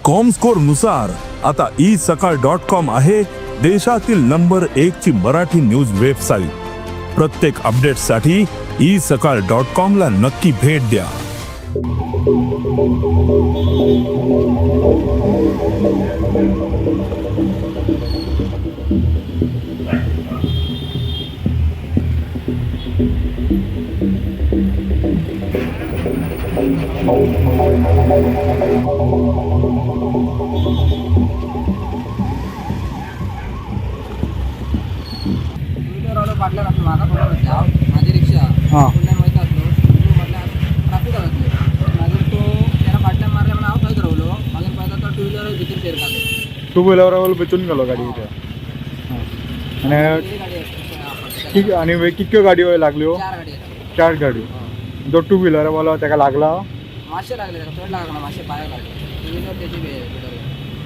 Comscore नुसार आता E सकाळ डॉट कॉम आहे देशातील नंबर एक ची मराठी न्यूज वेबसाईट. प्रत्येक अपडेटसाठी ई सकाळ डॉट कॉम ला नक्की भेट द्या. टू व्हीलर फाटल्यान आसलो, म्हाका खबर नासलें. हांव म्हाजी रिक्षा फुडल्यान वयता आसलो. तो म्हटल्यार ट्राफीक आसलें. मागीर तो तेका फाटल्यान मारले म्हणून हांव थंयच रावलो. मागीर पळयता तो टू व्हीलर भितर शेर घालो. टू व्हिलर भितून गेलो गाडयेच्या आणि गाडी आसली. आणि कितक्यो गाडयो लागल्यो? चार गाडी आसल्यो. चार गाडयो. जो टू व्हिलर वालो तेका लागला? मातशें लागलें ताका, चड लागना, मातशें पांयाक लागलें. टू व्हीलर तेजी भितर.